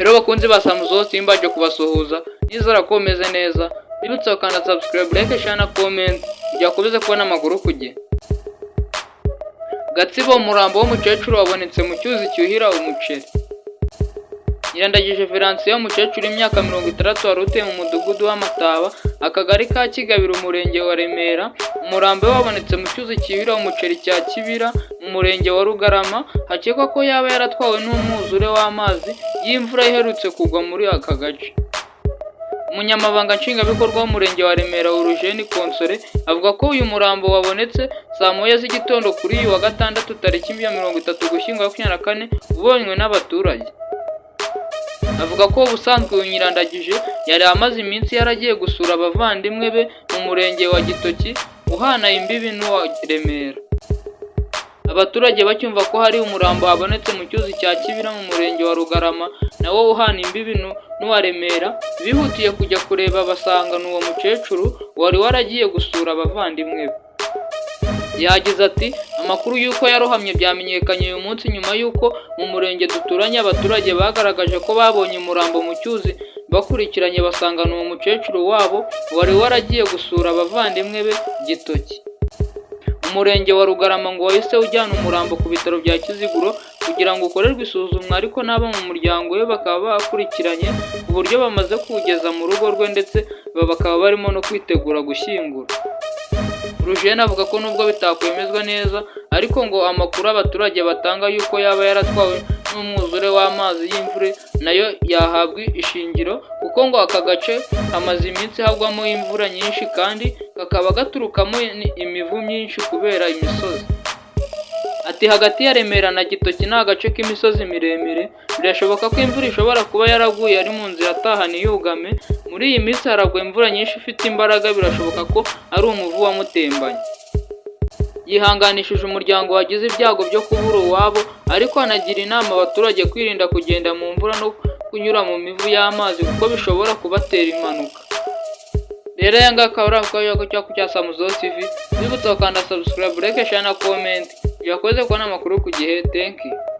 Rero bakunzi ba Samuzo, simbaje kubasuhuza, nizera ko umeze neza. Bibutsa gukanda subscribe, like, share na comment kugira ukomeze kubona amakuru ku gihe. Gatsibo, umurambo w'umukecuru wabonetse mu cyuzi cyuhira umuceri. Nyirandagije Felicien, umukecuru w'imyaka 60 wari utuye mu mudugudu w'Amataba, akagari ka Kigabiro, umurenge wa Remera, umurambo we wabonetse mu cyuzi cyuhira umuceri cya Kibira mu murenge wa Rugarama, hakekwa ko yaba yaratwawe n'umwuzure w'amazi y'imvura iherutse kugwa muri aka gace. Umunyamabanga Nshingwabikorwa w'umurenge wa Remera, Urujeni Console, avuga ko uyu murambo wabonetse saa 1 z'igitondo kuri uyu wa Gatandatu tariki ya 30 Ugushyingo 24, ubonywe n'abaturage. Avuga ko ubusanzwe uyu Nyirandagije yari amaze iminsi yaragiye gusura abavandimwe be mu murenge wa Gitoki uhana imbibi n'uwa Remera. Abaturage bacyumva ko hari umurambo wabonetse mu cyuzi cya Kibira mu murenge wa Rugarama nawo uhana imbibi n'uwa Remera, bihutiye kujya kureba basanga ni uwo mukecuru wari waragiye gusura abavandimwe be. Yagize ati: "Amakuru y'uko yarohamye byamenyekanye uyu munsi nyuma y'uko mu murenge duturanye abaturage bagaragaje ko babonye umurambo mu cyuzi, bakurikiranye basanga ni uwo mukecuru wabo wari waragiye gusura abavandimwe be Gitoki." Umurenge wa Rugarama ngo wahise ujyana umurambo ku bitaro bya Kiziguro kugira ngo ukorerwe isuzumwa, ariko n'abo mu muryango we bakaba bakurikiranye ku buryo bamaze kuwugeza mu rugo rwe, ndetse bakaba barimo no kwitegura gushyingura. Rujeni avuga ko nubwo bitakwemezwa neza, ariko ngo amakuru abaturage batanga y'uko yaba yaratwawe n'umwuzure w'amazi y'imvura nayo yahabwa ishingiro, kuko ngo aka gace hamaze iminsi hagwamo imvura nyinshi kandi kakaba gaturukamo imivu myinshi kubera imisozi. Ati: "Hagati ya Remera na Gitoki ni agace k'imisozi miremire, birashoboka ko imvura ishobora kuba yaraguye ari mu nzira ataha ntiyugame. Muri iyi minsi haragwa imvura nyinshi ifite imbaraga, birashoboka ko ari umuvu wamutembanye." Yihanganishije umuryango wagize ibyago byo kubura uwabo, ariko anagira inama abaturage kwirinda kugenda mu mvura no kunyura mu mivu y'amazi kuko bishobora kubatera impanuka. Rero aya ngaya akaba ari amakuru cya Samuzo TV, bibutsa gukanda subscribe, like, share na comment kugira ukomeze kubona amakuru ku gihe. Thank you.